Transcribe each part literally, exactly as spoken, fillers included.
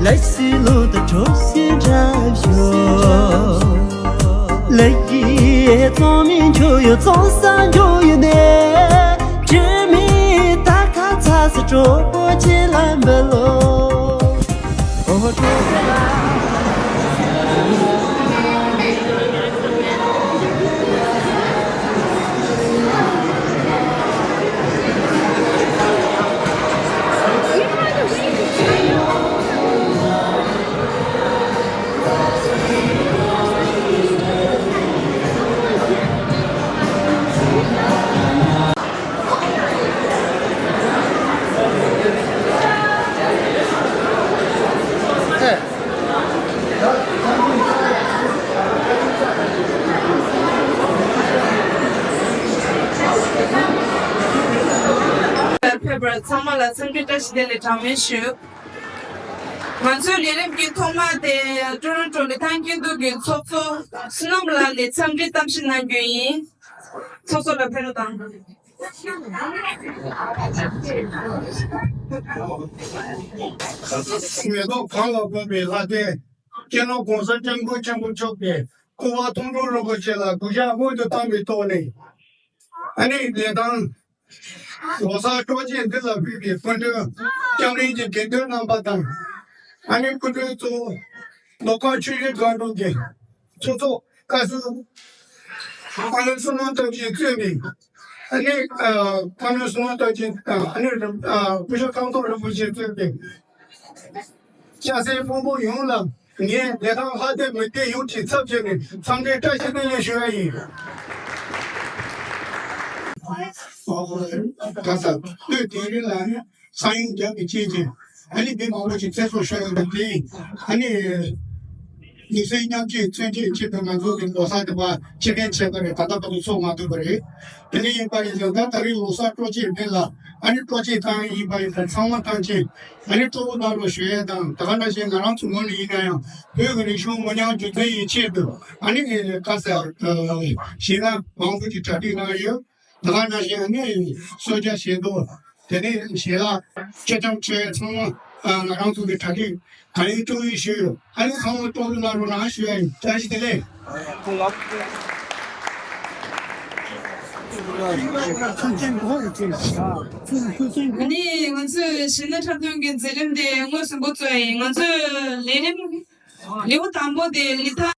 ད་སི་ལོ་ད་གྲོ་སི་འདྲ་ཞོ། ལ་ཡི་ཙོང་མིན་ཆོ་ཡོ་ཙོང་ས་འཇོ་ཡོ་ནེ། ཅི་མི་ད་ཁ་ཚ་སི་གྲོ་པོ་ཆེ་ལ་འབུ་ལོ། ཨོ་གྲོ་པོ་ལ། ཕེབས་པར་ཚང་མ་ལ་འཚམས་འདྲི་བཀྲ་ཤིས་བདེ་ལེགས་གྲངས་མེད་ཞུ། ང་ཚོའི་ལས་རིམ་གྱི་ཐོག་མ་དེ་ཀྲོ་རོན་ཀྲོ་ལི་ཐང་སྐྱིད་སྡུག་གི་ཚོགས་གཙོ་བསོད་ནམས་ལགས་ནས་འཚམས་འདྲི་གཏམ་བཤད་གནང་རྒྱུ་ཡིན། ཚོགས་གཙོ་ལགས་ཕེབས་རོགས་གནང་། མེ་ཏོག་གང་ལ་གོམས་པའི་ལྷ་ལྡན། སྤྱི་ནོར་༸གོང་ས་༸སྐྱབས་མགོན་ཆེན་པོ་མཆོག་གི་སྐུ་པར་མཐོང་གྲོལ་རིན་པོ་ཆེ་ལ་གུས་ཕྱག་སྔོན་དུ་བཏང་བའི་ཐོག་ནས། ཨ་ནི་ལས་དང་། ལོ་གསར་སྤྲོ་སྐྱིད་འདི་ལ་ཕུལ་བའི་སྐུ་མགྲོན་སྐྱབས་གནས་ཀྱི་དགེ་འདུན་རྣམ་པ་དང་། ཨ་ནི་སྐུ་མགྲོན་གཙོ་བོ་ལྷོ་ཁ་ཆུ་བཞི་སྒང་དྲུག་གི་ཚོགས་གཙོ་བཀའ་ཟུར་བཀའ་བློན་བསོད་ནམས་སྟོབས་རྒྱས་གཙོས་པའི། ཨ་ནི་ཨ་བཀའ་བློན་བསོད་ནམས་སྟོབས་རྒྱས་དང་ཨ་ནི་ཨ་སྐུ་ཞབས་ཀམ་ཚང་རིན་པོ་ཆེ་གཙོས་པའི། སྐྱ་སེར་ཕོ་མོ་ཡོངས་ལ་ངས་བདེ་ཐང་ལྷ་སྡེ་མི་སྡེ་ཡོངས་ཀྱི་ཚབ་བྱས་ནས་འཚམས་འདྲི་བཀྲ་ཤིས་བདེ་ལེགས་ཞུ་བ་ཡིན། ག་ས་སྟོད་དིང་རི་ལ་ནི་ས་ཡོམ་རྒྱབ་པའི་རྐྱེན་གྱིས་ཨ་ནི་མི་མང་པོ་ཞིག་ཚེ་སྲོག་ཤོར་ཡོད་པ་དེ་ཨ་ནི་ནུས་སེམས་མཉམ་སྐྱེད་བརྩོན་འགྲུས་ཆེད་དུ་ང་ཚོ་གི་ལོ་གསར་དེ་བ་ཕྱིར་འཐེན་བྱས་པ་རེད། ད་ལྟ་བར་དུ་ཚོགས་མ་ཐུབ་པ་རེད། དེ་ནས་ཡིན་པ་ཡིན་ཙང་ད་ད་རེས་ལོ་གསར་སྤྲོ་སྐྱིད་འཕེལ་ལ་ཨ་ནི་སྤྲོ་སྐྱིད་བཏང་ཡིན་པ་ཡིན་ཙང་ཚང་མ་ཐམས་ཅད་ཨ་ནི་སྤྲོ་པོ་གནང་རོགས་ཞུ་ཡས་དང་། ད་ག་ནང་བཞིན་ང་རང་ཚོ་ངོས་ནས་ཡིན་ན་ཡང་བོད་ཀྱི་རིག་གཞུང་མི་ཉམས་རྒྱུན་འཛིན་ཡི་ཆེད་དུ་ཨ་ནི་ཁ་གསལ་ཞེ་དྲག་མང་པོ་ཅིག་གྲ་སྒྲིག་གནང་ཡོད། ད་ག་ནང་བཞིན་ཨ་ནི་གསོལ་ཇ་བཞེས་འདུག་དེ་ནས་ཞལ་ལག་སྤྱི་ཁྱབ་ཁྲལ་ཚང་མ་ང་རང་ཚོ་གི་གྲ་སྒྲིག་གང་ཡིན་སྤྲོ་ཡིན་ཞུས་ཡོད། ཨ་ནི་ཚང་མ་སྤྲོ་པོ་གནང་རོགས་གནང་ཞུ་ཡ་ཡིན། བཀྲ་ཤིས་བདེ་ལེགས། ཨ་ནི་ང་ཚོའི་གཞས་སྣ་འཁྲབ་སྟོན་གྱི་མཛད་རིམ་དེ་དངོས་སུ་འགོ་བཙུགས་ཡིན། ང་ཚོའི་ལས་རིམ་ལེའུ་དང་པོ་དེ་ལི་ཐང་།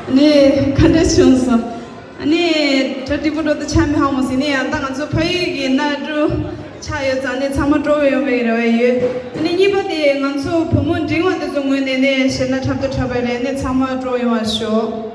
ནི་ག་འདྲ་བྱུང་སོང་། ནི་གྲ་སྒྲིག་པོ་འགྲོ་དུ་ཆ་མི་ཧ་མོ་ཟིན་ནི་ཡང་ད་ང་ཚོ་ཕ་ཡུལ་གྱི་གནའ་གྲུ་ཆགས་ཡོད་ཙང་ནི་ཚང་མ་སྤྲོ་བོ་ཡོང་བའི་རེ་བ་ཡོད། ནི་གཉིས་པ་དེ་ང་ཚོ་བུ་མོ་འབྲིང་བ་དེ་ཚོ་ངོས་ནས་ནི་གཞས་སྣ་འཁྲབ་ཏུ་འཁྲབ་པ་རེད། ནི་ཚང་མ་སྤྲོ་བོ་ཡོང་བ་ཤོག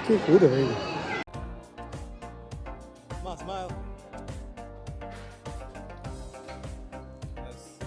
Good, right? Come on, smile. Yes.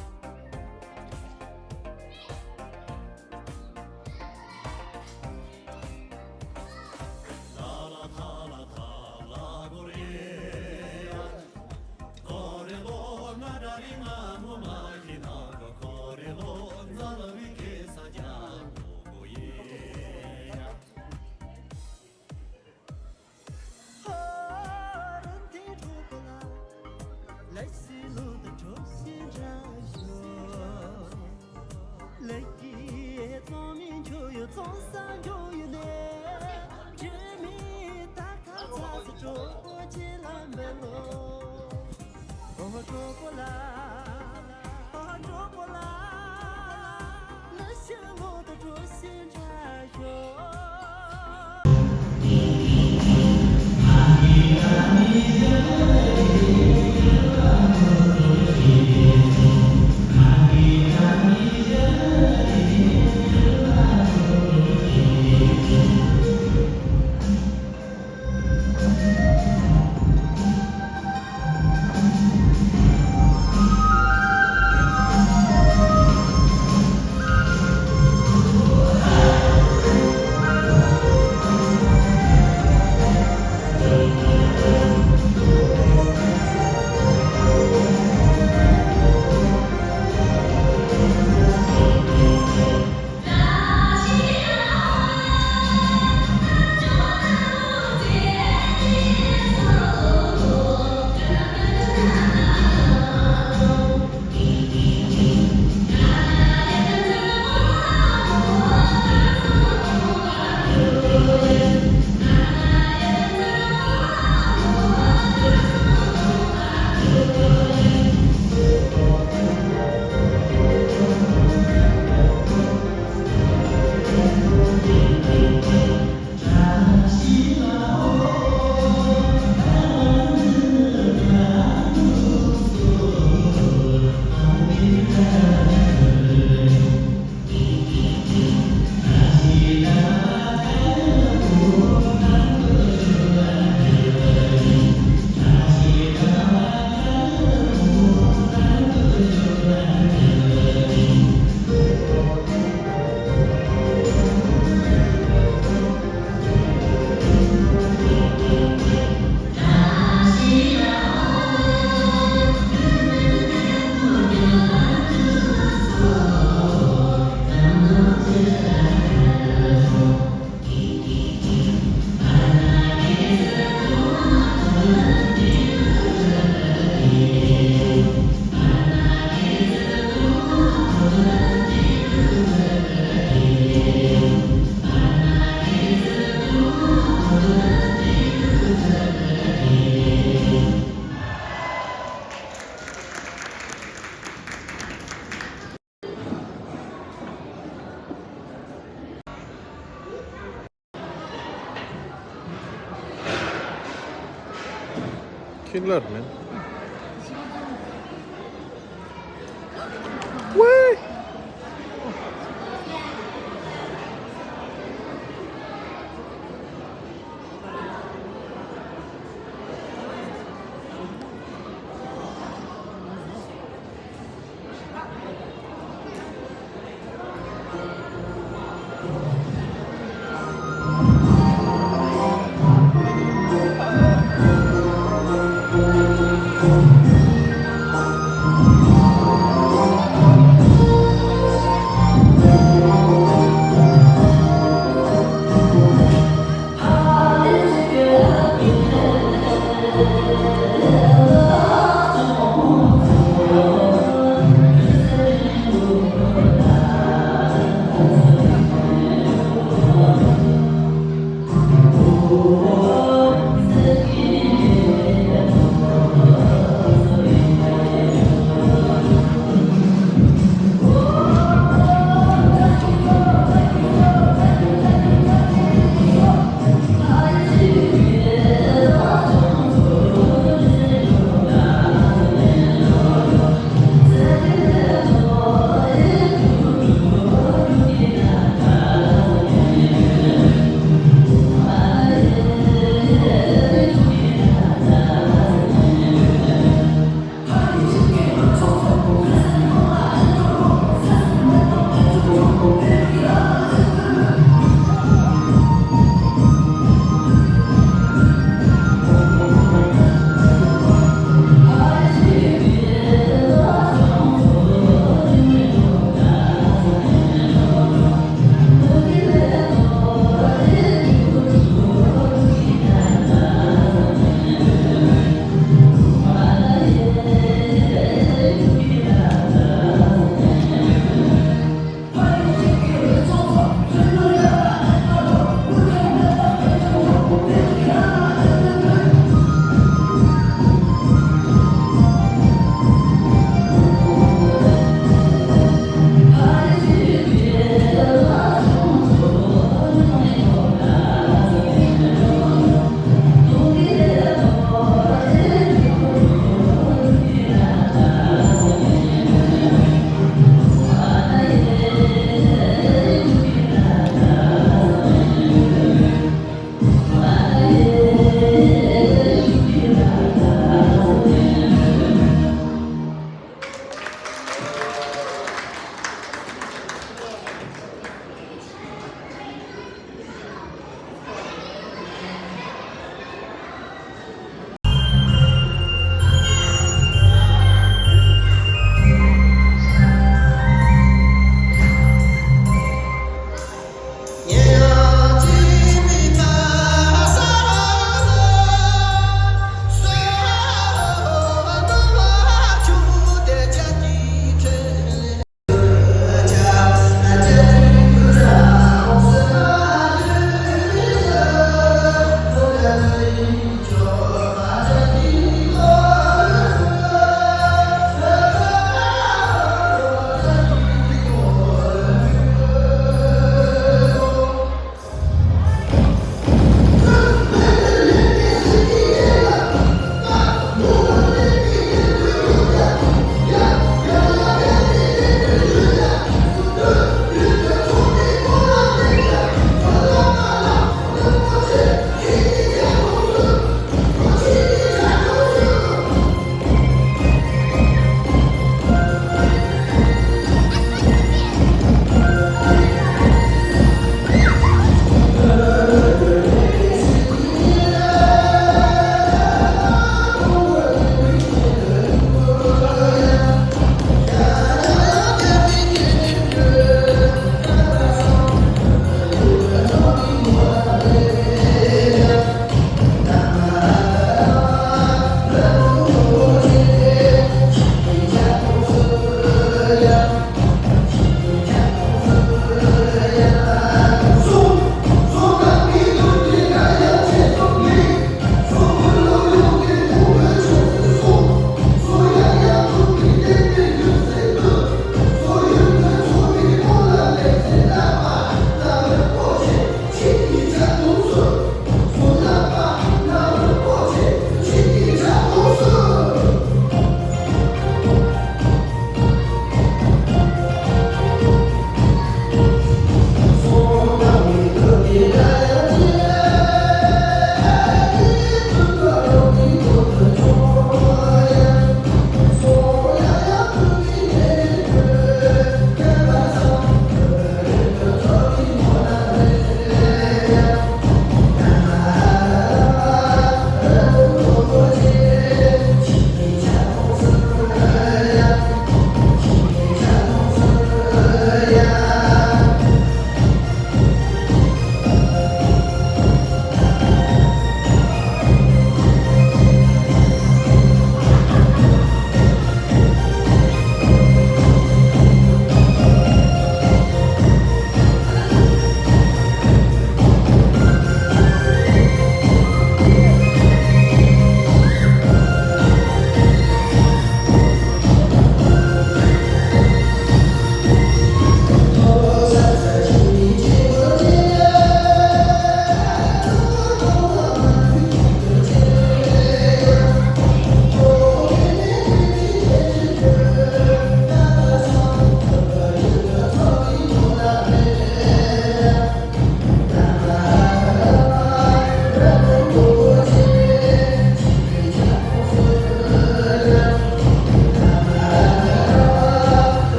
Kinder, man. Wee!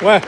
ཝེ།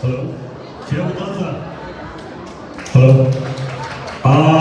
Hello. Hello. Ah,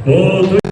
ཨོ།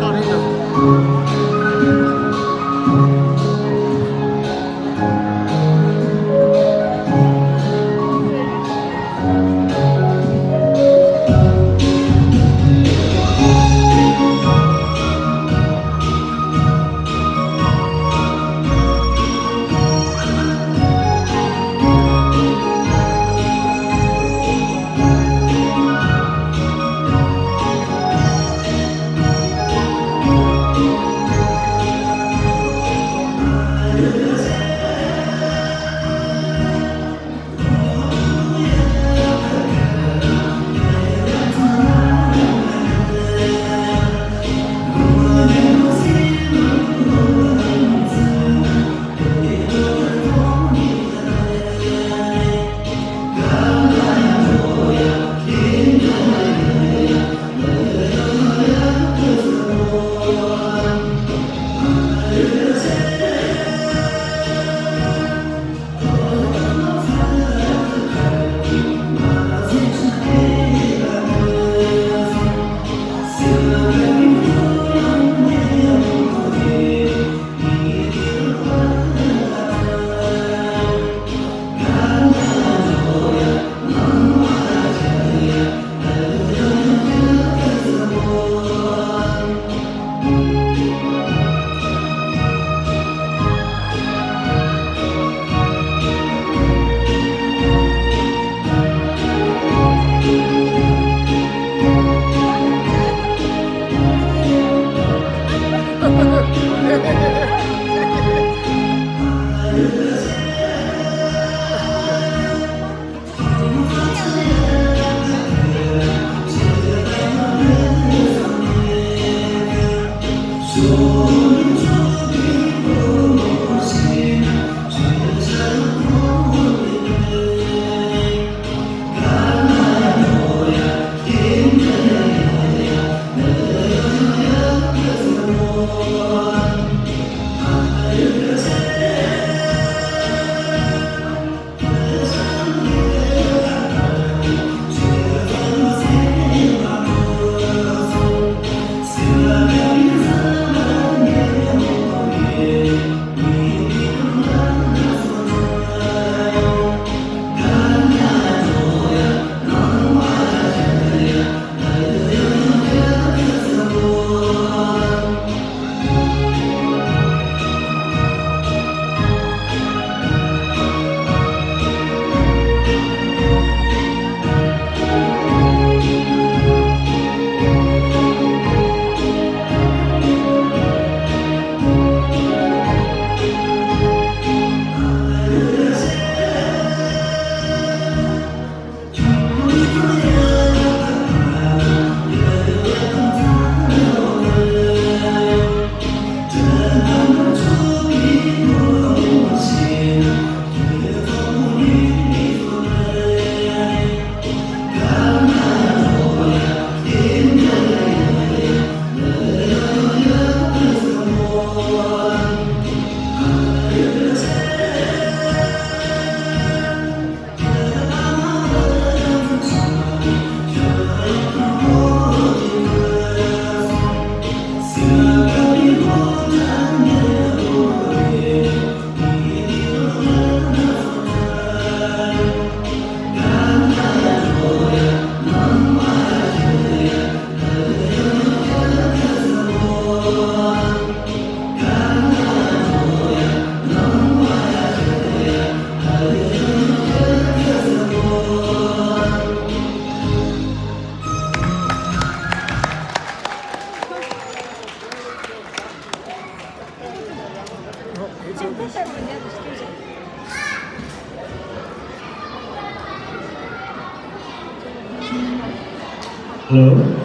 Hello.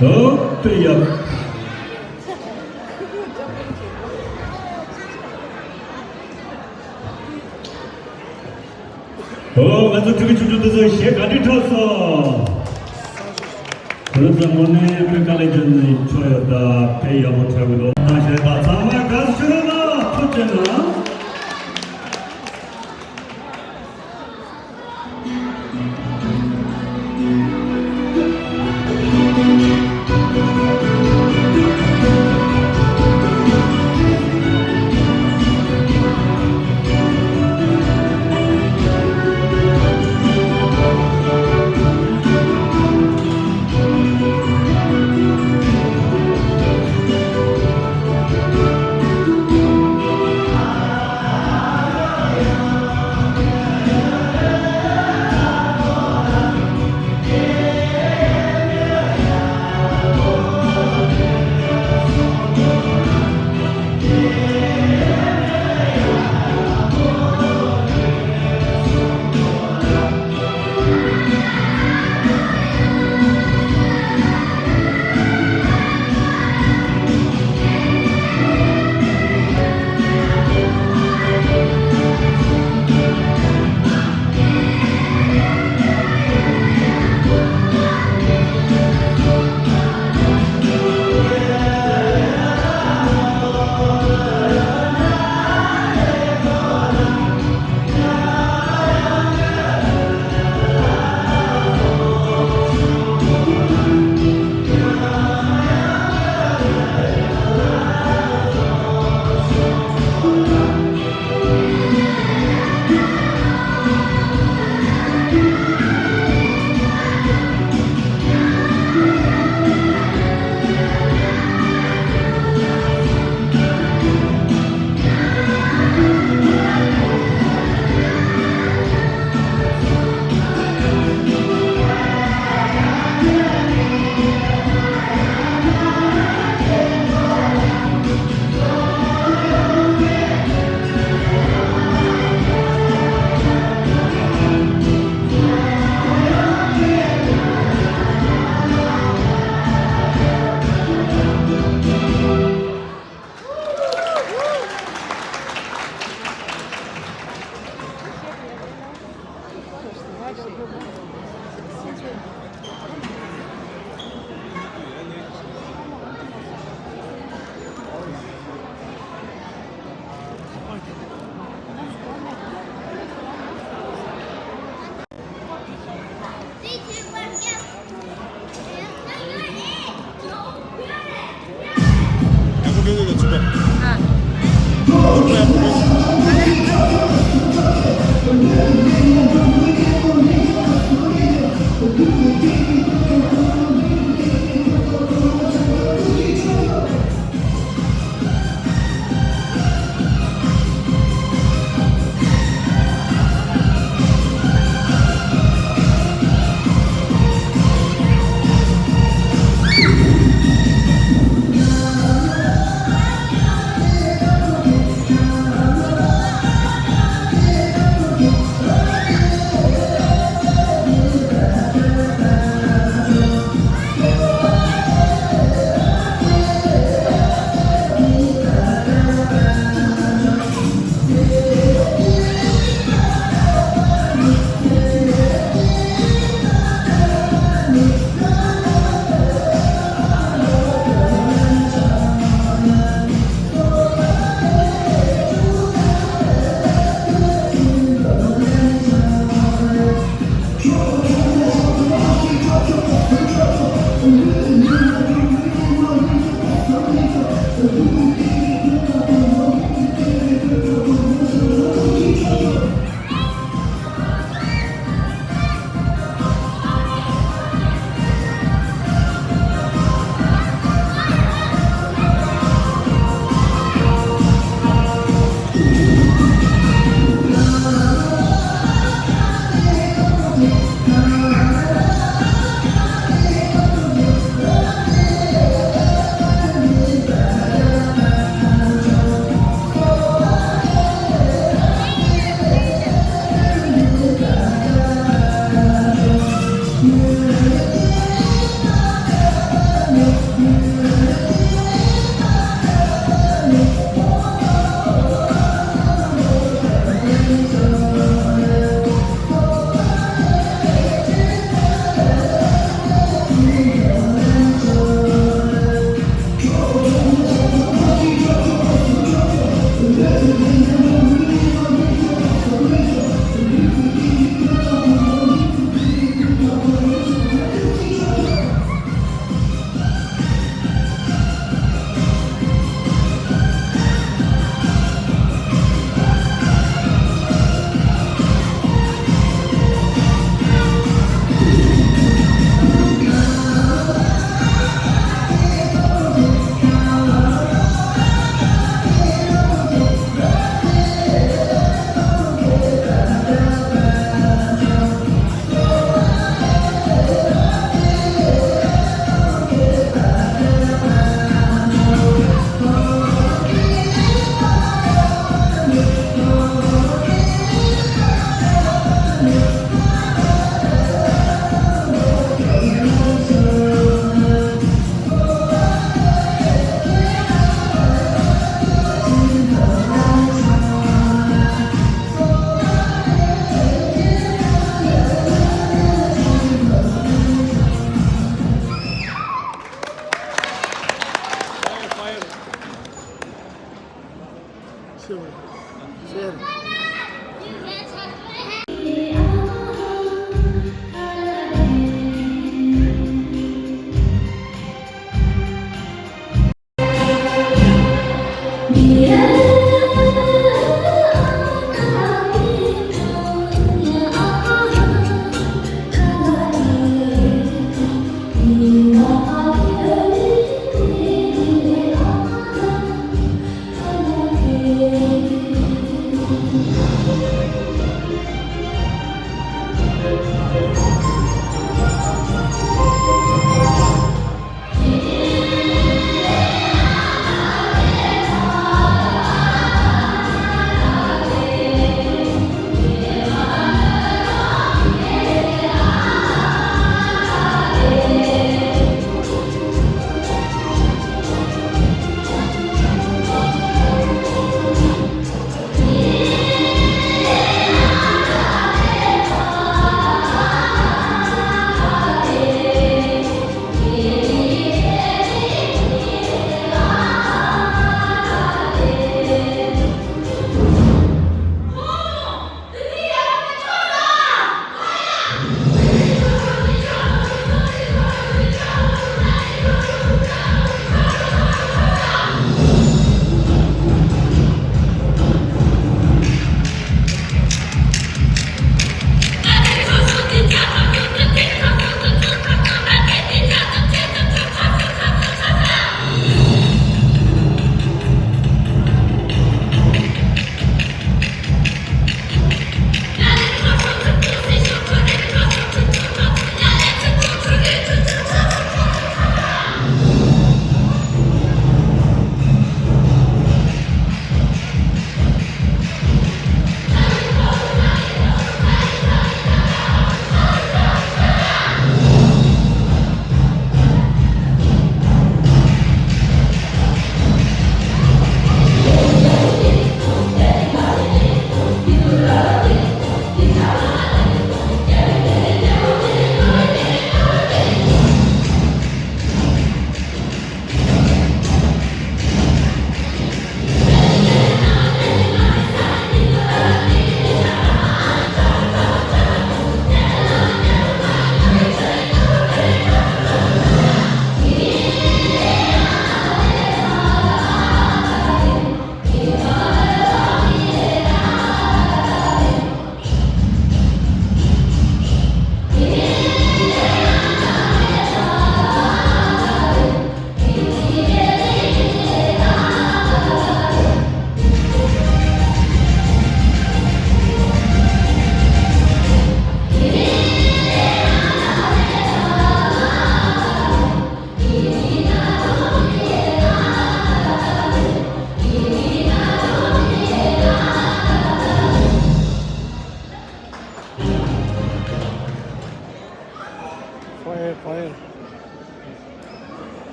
ཨོ་དེ་ཡ། ཨོ་ང་ཚོ་ཕྲུ་གུ་ཆུང་ཆུང་དེ་ཚོ་གཞས་ག་འདྲ་འཁྲབ་སོང་། ཁོ་རང་ཚོ་དངོས་གནས་དཔེ་དཀའ་ལས་བརྒྱབ་ནས་འཁྲབ་ཡོད། ད་དཔེ་ཡག་པོ་འཁྲབ་གི་འདུག་ད་གཞས་ད་ཚང་མ་དགའ་བསུ་ཞུ་རོགས་གནང་། ཐུགས་རྗེ་གནང་།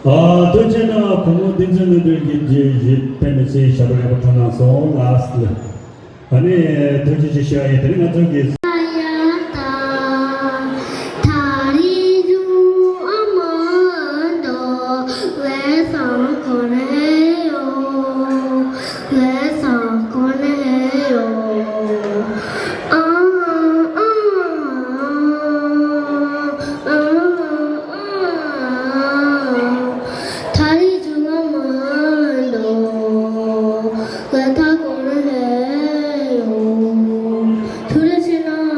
ཨ། ཐུགས་རྗེ་གནང་། བུ་མོ་བསྟན་འཛིན་ལྷུན་གྲུབ་ཀྱིས་རྗེས་ཕན་མི་ཚེའི་ཞབས་བྲོ་ཡག་པོ་འཁྲབ་གནང་སོང་། ལགས་སོ། ཨ་ནི་ཐུགས་རྗེ་ཆེ་ཞུ་ཡ་ཡིན། དེ་རིང་ང་ཚོ་གི། ཐག་རིང་བྱུང་བ་མ་འདོད། ལས་ཐག་གོང་ནས་ཡོང་། ཐུགས་རྗེ་ཆེ་གནང་།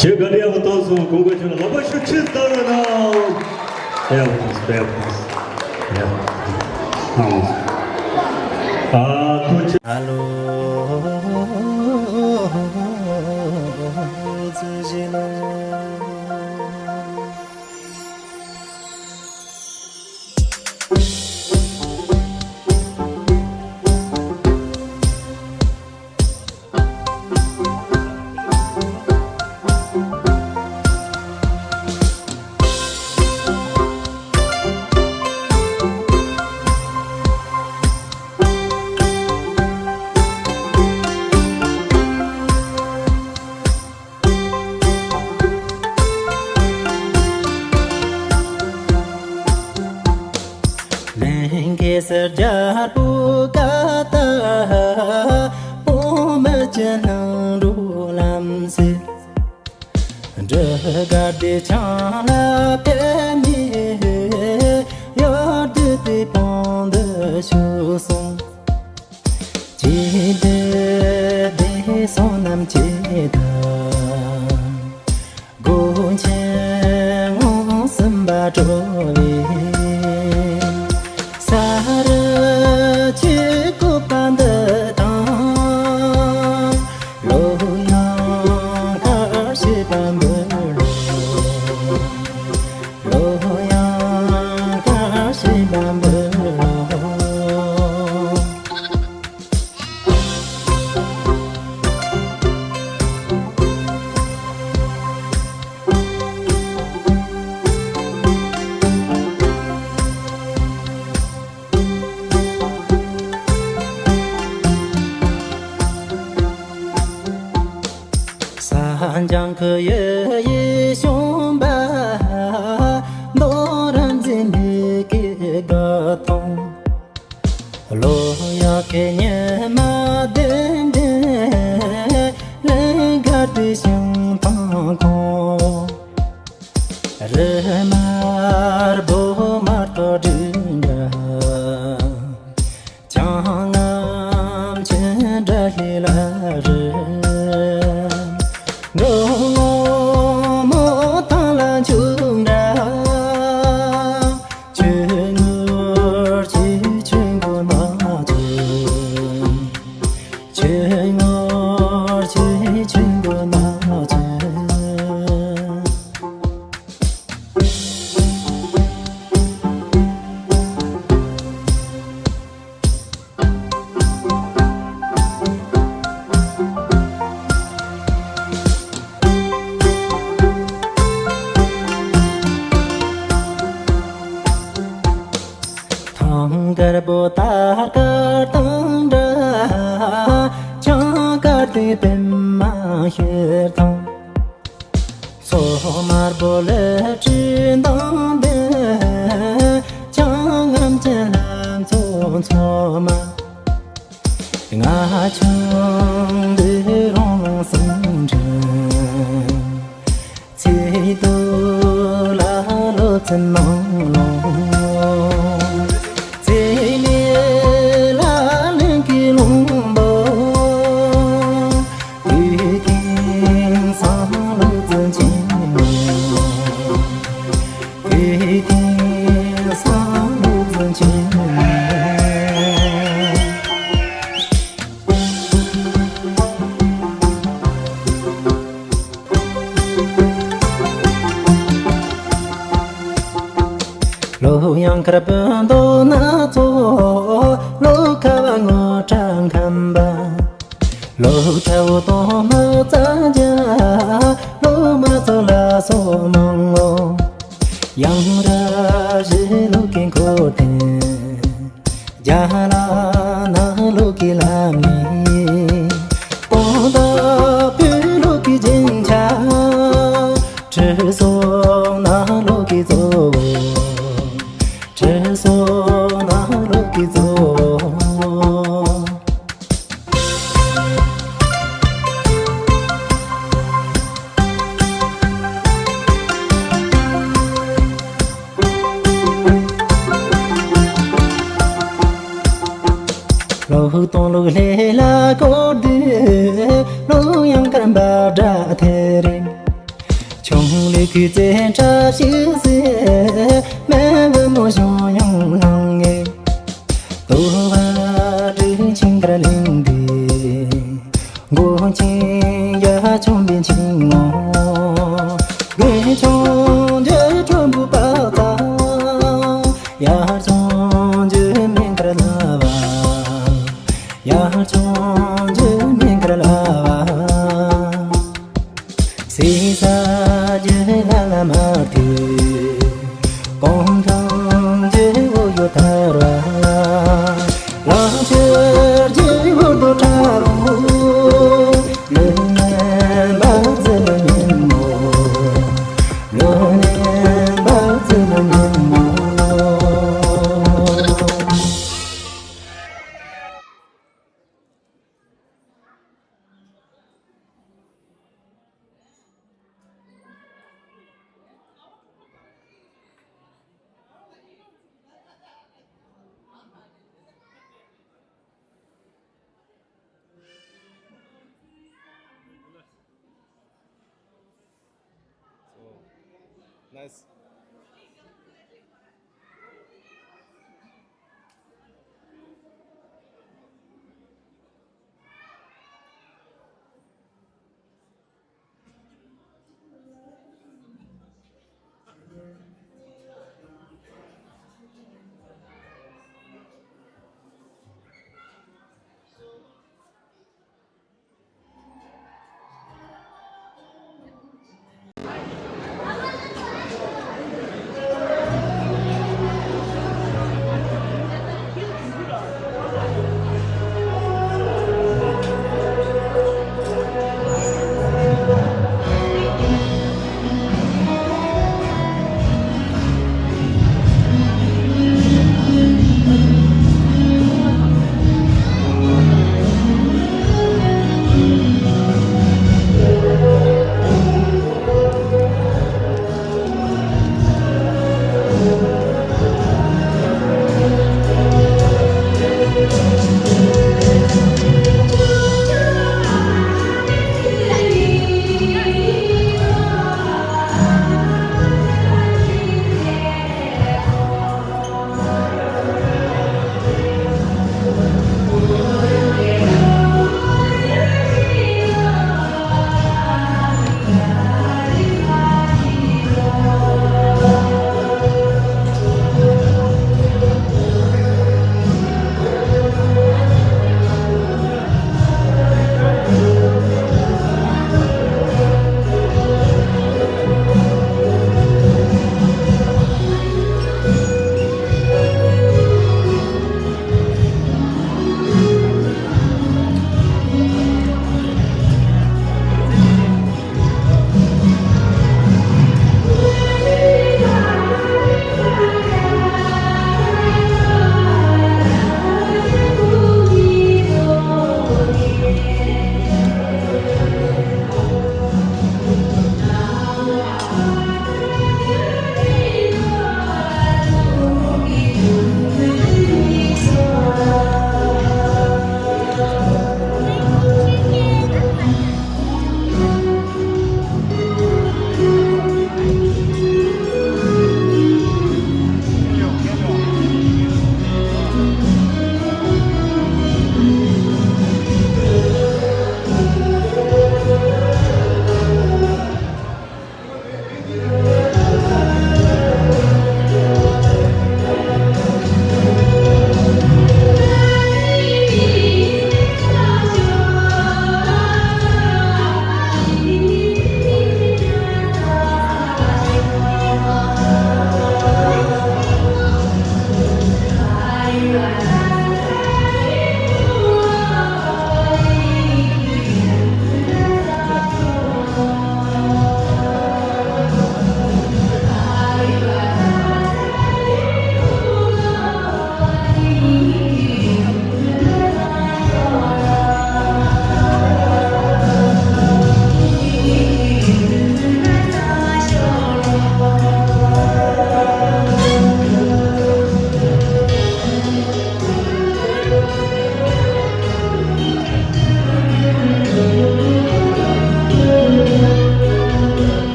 ཞེས་བཀའ་དྲིན་ཡག་པོ་བཏང་སོང་། དགོངས་དག་ཆེ་ལ་ལག་པ་ཤུགས་ཆེ་བཏང་རོགས་གནང་། ཨེ་ཡ། ཨ་ལོ། ལྷན་སྐྱེས་སུ་རྒྱལ་པོ་ཀ་ཏ། བོད་མི་སྤྱི་སྣང་འགྲོ་ལམ་སྲིད། འབྲུ་དཀར་དེ་ཆང་ལ་ཕེབས་ནས། གཡུ་རྡོ་དེ་པང་དུ་བཞུགས་སོང་། ཅི་འདི་བདེ་སོང་ནམ་ཅི་དང་། སྒོ་ཆེན་ངོ་གསུམ་པ་གྲོལ་བའི་ས་རུ་ཆོས་སྐུ་པ་འདི་དང་། ལོ་ཡང་ཁ་ཤས་པ་འབུལ་ལོ། ལོ་ཡང་ཁ་ཤས་པ་འབུལ་ལོ། ས་འཇམ་ཁུ་ཡི་ཡིད་བྱུང་བ། མདོ་རབ་འཛིན་མི་སྐད་དགའ་ཐང་། ལོ་ཡག་གི་ཉི་མ་ལྡེམ་ལྡེམ། ལན་དཀར་དུ་ཞིང་ཐང་ཁོང་། རི་དམར་སྦོ་དམར་ཏོ་སྒྲིག་འདྲ། བྱང་ངམ་ཆེན་འདྲ་ལྷས་ལ་རི། འགྲོ་ངོ་མོ་ཐང་ལ་འཇུག་འདྲ། ཆོས་ངོར་ཆོས་ཆོས་མགོ་ན་ཆོས། ཆོས་ངོར་ཆོས་ཆོས་མགོ་ན་ཆོས། ཐང་དཀར་པོ་དར་དཀར་དང་འདྲ། ཆང་དཀར་དེ་པད་མ་ཤེལ་དང་། མཚོ་དམར་པོ་ལས་བྲིས་མདངས་ལྡན། བྱང་ངམ་ཆེན་ལྷ་མཚོ་མཚོ་མ། རྔ་ཆུང་འདི་རོང་ལུང་གསུམ་འདྲེན། ཚེ་སྟོད་ལ་ལོ་ཙཱ་ནང་ལོ། ཚེ་ནས་ལ་ལན་གྱི་ལུང་པོ། དེ་དེང་སང་ལོ་ཙཱ་ཆེན་མོ། དེ་དེང་སང་ལོ་ཙཱ་ཆེན་མོ། ལོ་ཡང་དཀར་པོ་མདོ་སྣ་ཚོགས། ལོ་ཁ་བ་ངོ་བཀྲ་ཁམས་པ། ལོ་ཁྲ་བོ་དང་མི་གཙང་རྒྱ། ལོ་མ་ཚོ་ལ་སོགས་མང་ངོ་། ཡང་ར་བཞི་ལོ་གི་འཁོར་དེ། རྒྱ་ལ་ནག་ལོ་གི་ལམ་ནས། སྟོང་དང་བོད་ལོ་གི་རྒྱན་ཆ། ཁྲི་སོགས་ནག་ལོ་གི་གཙོ་བོ། ཁྲི་སོགས་ནག་ལོ་གི་གཙོ་བོ། ལོ་སྟོང་ལོ་ལྷས་ལ་བསྐོར་དུས། ལོ་ཡང་དཀར་འབབ་སྒྲ་དེ་རེད། ཆུང་ལས་ཁུ་ཙེ་འཁྲབ་ཤིག་ཟེར། མེ་བུ་མོ་ཞོང་ཡོང་ལང་ངེ། ལྟོ་བ་དྲུག་ཆིང་དཀར་གླིང་འདི། མགོ་ཆེན་ཡ་ཆུང་བིན་ཆིང་ངོ་། མགོན་ཆུང་རྒྱ་ཁྲོན་བུ་པ་ཙ། ཡ་ཆུང་རྒྱུ་མིང་དཀར་ལ་བ། ཡ་ཆུང་རྒྱུ་མིང་དཀར་ལ་བ། སྲིད་ས་རྒྱུ་ལ་ལ་མ་ཐུ། གོང་ཐང་རྒྱུ་འོ་ཡོ་ཐར་བ། ལང་ཆུ་རྒྱུ་འོ་དོ་ཁྲ་རུ། ལོ་ནན་པ་ཙི་ལོ་ཉིན་མོ། ལོ་ནན་པ་ཙི་ལོ་ཉིན་མོ། So, nice.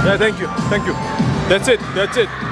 Yeah, thank you, thank you. That's it, that's it.